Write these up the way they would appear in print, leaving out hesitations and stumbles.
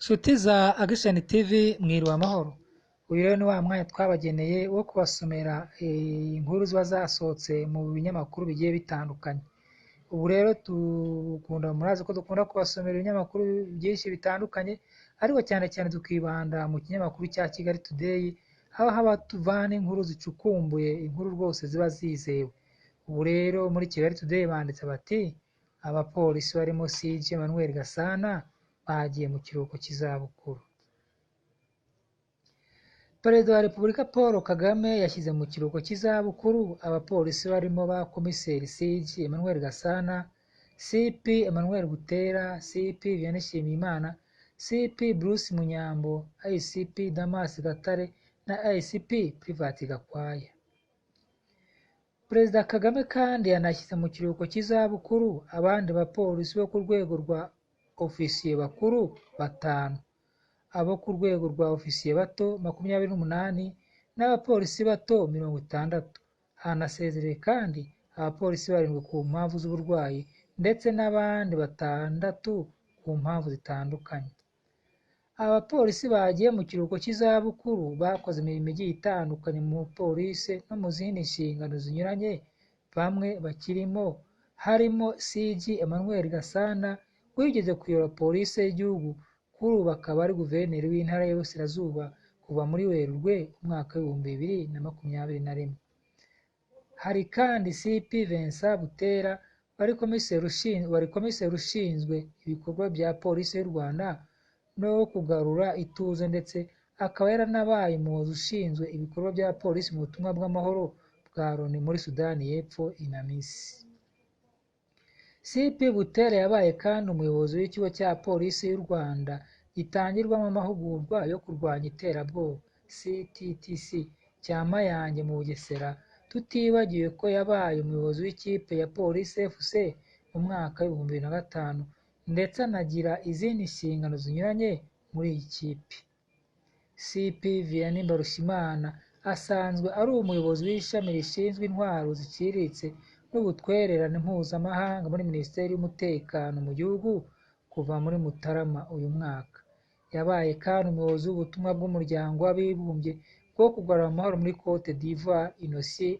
Nshuti za Action TV, mwiriwe amahoro. Uyu rero ni wa mwanya twabageneye wo kubasomera inkuru ziba zasohotse mu binyamakuru bigiye bitandukanye. Ubu rero dukunda, murazi ko dukunda kubasomera ibinyamakuru byinshi bitandukanye, ariko cyane cyane tukibanda mu kinyamakuru cya Kigali Today, aho haba tuvana inkuru zicukumbuye, inkuru rwose ziba zizewe. Ubu rero muri Kigali Today banditse bati: "Abapolisi barimo CG Emmanuel Gasana bagiye mu kiruhuko cy'izabukuru." Perezida wa Repubulika Paul Kagame yashyize mu kiruhuko cy'izabukuru abapolisi barimo ba Komiseri CG Emmanuel Gasana, CP Emmanuel Butera, CP Vianney Nshimiyimana, CP Bruce Munyambo, ICP Damas Gatare na ICP Privat Gakwaya. Perezida Kagame kandi yanashyize mu kiruhuko cy'izabukuru abandi bapolisi bo ku rwego rwa ofisiye bakuru batanu, abo ku rwego rwa ofisiye bato 28 n'abapolisi bato 60. Hanasezereye kandi abapolisi barindwi ku mpamvu z'uburwayi ndetse n'abandi batandatu ku mpamvu zitandukanye. Abapolisi bagiye mu kiruhuko cy'izabukuru bakoze imirimo igiye itandukanye mu polisi no mu zindi nshingano zinyuranye, bamwe bakirimo harimo CG Emmanuel Gasana wigeze kuyobora Polisi y'igihugu, kuri ubu akaba ari Guverineri w'Intara y'Iburasirazuba kuva muri Werurwe umwaka w'2021. Hari kandi CP Vincent Butera wari komiseri ushinzwe ibikorwa bya Polisi y'u Rwanda no kugarura ituze, ndetse akaba yaranabaye umuyobozi ushinzwe ibikorwa bya polisi mu butumwa bw'amahoro bwa Loni muri Sudani y'Epfo, UNAMIS. CP Butera yabaye kandi umuyobozi w'ikigo cya Polisi y'u Rwanda gitangirwamo amahugurwa yo kurwanya iterabwoba, CTTC cya Mayange mu Bugesera, tutibagiwe ko yabaye umuyobozi w'ikipe ya Police FC mu mwaka w'2005, ndetse anagira izindi nshingano zinyuranye muri iyi kipe. CP Vianney Mbarushimana asanzwe ari umuyobozi w'ishami rishinzwe intwaro ziciriritse n'ubutwererane mpuzamahanga muri Minisiteri y'Umutekano mu gihugu kuva muri Mutarama uyu mwaka. Yabaye kandi umuyobozi w'ubutumwa bw'Umuryango w'Abibumbye bwo kugarura amahoro muri Cote d'Ivoire, UNOCI,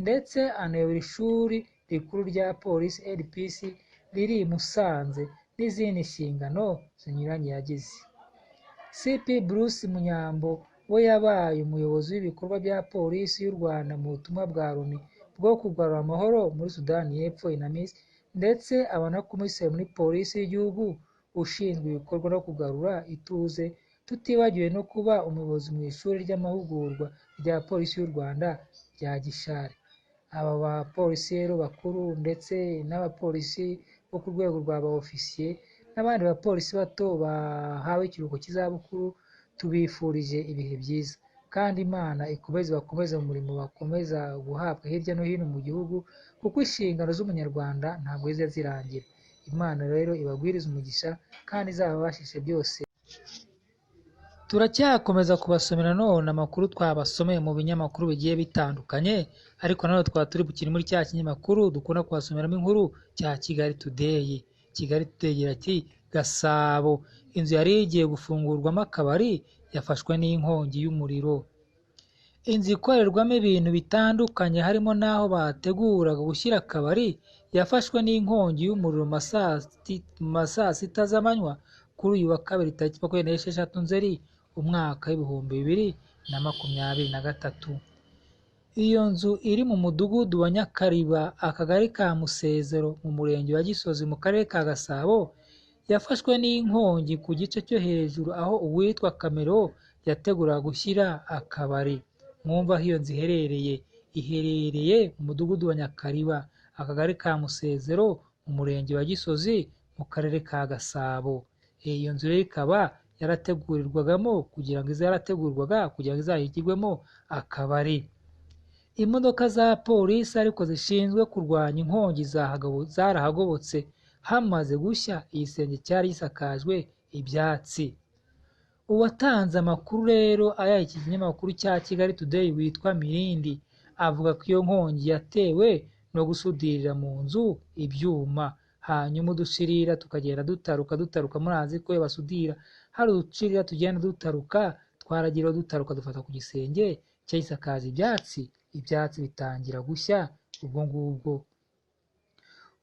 ndetse anayobora ishuri rikuru rya Polisi, RPC, riri i Musanze, n'izindi nshingano zinyuranye yagize. CP Bruce Munyambo we yabaye umuyobozi w'ibikorwa bya Polisi y'u Rwanda mu butumwa bwa Loni bwo kugarura amahoro muri Sudani y'Epfo, UNAMIS, ndetse aba na Komiseri muri Polisi y'igihugu ushinzwe ibikorwa no kugarura ituze, tutibagiwe no kuba umuyobozi mu ishuri ry'amahugurwa rya Polisi y'u Rwanda rya Gishari. Aba bapolisi rero bakuru ndetse n'abapolisi bo ku rwego rwa ba ofisiye n'abandi bapolisi bato bahawe ikiruhuko cy'izabukuru, tubifurije ibihe byiza kandi Imana ikomeze bakomeze mu murimo bakomeza guhabwa hirya no hino mu gihugu, kuko inshingano z'Umunyarwanda ntabwo zijya zirangira. Imana rero ibagwirize umugisha kandi izababashishe byose. Turacyakomeza kubasomera none amakuru twabasomeye mu binyamakuru bigiye bitandukanye, ariko nanone twaba turi bukiri muri cya kinyamakuru dukunda kubasomeramo inkuru cya Kigali Today. Kigali Today igira ati: "Gasabo, inzu yari igiye gufungurwamo akabari yafashwe n'inkongi y'umuriro." Inzu ikorerwamo ibintu bitandukanye harimo n'aho bateguraga gushyira akabari yafashwe n'inkongi y'umuriro mu ma saa sita z'amanywa kuri uyu wa kabiri, tariki 26 Nzeri umwaka w'2023. Iyo nzu iri mu mudugudu wa Nyakariba, akagari ka Musezero, mu murenge wa Gisozi, mu karere ka Gasabo, yafashwe n'inkongi ku gice cyo hejuru aho uwitwa Kamero yateguraga gushyira akabari. Mwumva aho iyo nzu iherereye: iherereye mu mudugudu wa Nyakariba, akagari ka Musezero, mu murenge wa Gisozi, mu karere ka Gasabo. Iyo nzu rero ikaba yarategurirwagamo kugira ngo yarategurwaga kugira ngo izashyirwemo akabari. Imodoka za polisi ariko zishinzwe kurwanya inkongi zarahagobotse hamaze gushya igisenge cyari gisakajwe ibyatsi. Uwatanze amakuru rero ayaha iki kinyamakuru cya Kigali Today witwa Mirindi avuga ko iyo nkongi yatewe no gusudirira mu nzu ibyuma. Hanyuma udushirira tukagenda dutaruka, murazi ko iyo basudira hari udushirira tugenda dutaruka, twaragira dutaruka dufata ku gisenge cyari ibyatsi, ibyatsi bitangira gushya ubwo ngubwo.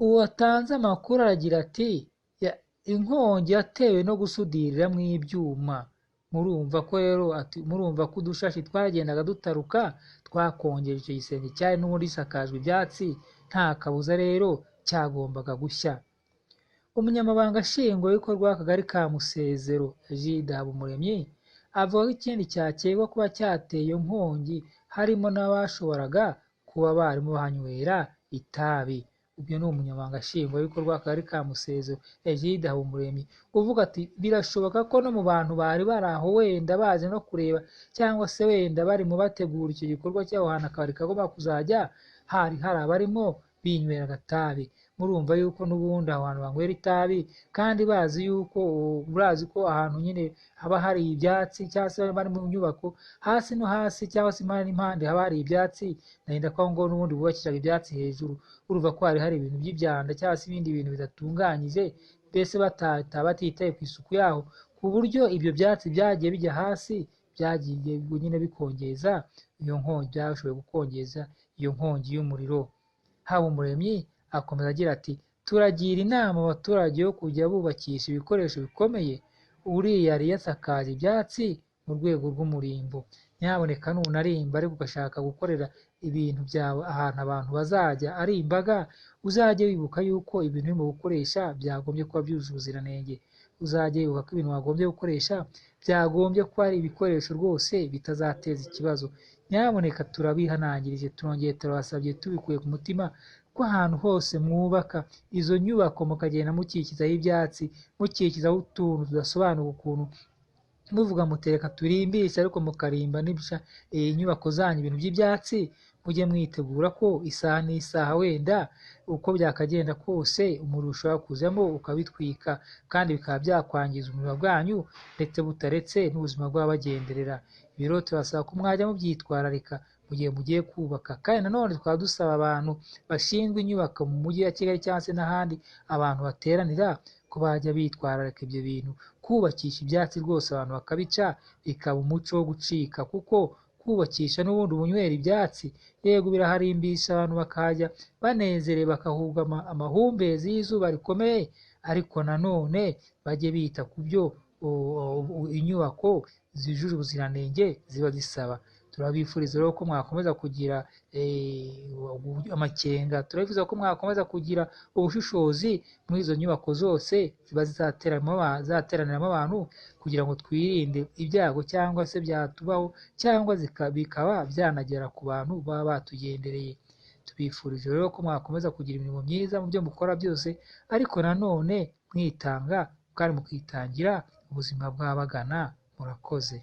Uwatanze amakuru aragira ati inkongi yatewe no gusudiriramo ibyuma. Murumva ko rero murumva ko udushashi twagendaga dutaruka twakongeje icyo gisenge cyari n'ubundi gisakajwe ibyatsi, nta kabuza rero cyagombaga gushya. Umunyamabanga nshingwabikorwa w'akagari ka Musezero Egide Habumuremyi avuga ko ikindi cyakekwa kuba cyateye iyo nkongi harimo n'abashoboraga kuba barimo bahanywera itabi. Ubwo ni umunyamabanga nshingwabikorwa w'akagari ka Musezero Egide Habumuremyi uvuga ati birashoboka ko no mu bantu bari bari aho wenda baje no kureba cyangwa se wenda barimo bategura icyo gikorwa cy'aho hantu akabari kagomba kuzajya, hari abarimo binywera agatabi. Murumva yuko n'ubundi aho hantu banywera itabi kandi bazi yuko urazi ko ahantu nyine haba hari ibyatsi cyangwa se bari mu nyubako hasi no hasi cyangwa se impande n'impande haba hari ibyatsi, narinda ko aho ngaho n'ubundi bubakishaga ibyatsi hejuru, urumva ko hari hari ibintu by'ibyanda cyangwa se ibindi bintu bidatunganyije, mbese batitaye ku isuku yaho, ku buryo ibyo byatsi byagiye bijya hasi byagiye nyine bikongeza iyo nkongi, byashoboye gukongeza iyo nkongi y'umuriro. Habumuremyi akomeza agira ati turagira inama abaturage yo kujya bubakisha ibikoresho bikomeye, uriya yari yasakaje ibyatsi mu rwego rw'umurimbo, nyaboneka nunarimba ariko ugashaka gukorera ibintu byawe ahantu abantu bazajya ari imbaga, uzajye wibuka yuko ibintu urimo gukoresha byagombye kuba byujuje ubuziranenge, uzajye wibuka ko ibintu wagombye gukoresha byagombye kuba ari ibikoresho rwose bitazateza ikibazo. Nyaboneka turabihanangirije, turongeye turabasabye tubikuye ku mutima ko ahantu hose mwubaka izo nyubako mukagenda mukikizaho ibyatsi, mukikizaho utuntu tudasobanuka ukuntu, muvuga mutereka turimbishe ariko mukarimba inyubako zanyu ibintu by'ibyatsi, mujye mwitegura ko isaha n'isaha wenda uko byakagenda kose umuriro ushobora kuzamo ukabitwika kandi bikaba byakwangiza ubuzima bwanyu ndetse butaretse n'ubuzima bw'ababagenderera. Ibi rero turasaba ko mwajya mubyitwararika mu gihe mugiye kubaka. Kandi nanone tukaba dusaba abantu bashinzwe inyubako mu mujyi wa Kigali cyangwa se n'ahandi abantu bateranira ko bajya bitwararika ibyo bintu, kubakisha ibyatsi rwose abantu bakabica bikaba umuco wo gucika, kuko kubakisha n'ubundi ubunywera ibyatsi yego biraharimbisha abantu bakahajya banezerewe bakahubwa amahumbezi y'izuba rikomeye, ariko nanone bajye bita ku byo inyubako zujuje ubuziranenge ziba zisaba. Turabifuriza rero ko mwakomeza kugira amakenga, turabifuza ko mwakomeza kugira ubushishozi muri izo nyubako zose ziba zizateraniramo abantu, kugira ngo twirinde ibyago cyangwa se byatubaho cyangwa bikaba byanagera ku bantu baba batugendereye. Tubifurije rero ko mwakomeza kugira imirimo myiza mu byo mukora byose, ariko nanone mwitanga kandi mukitangira ubuzima bw'ababagana. Murakoze.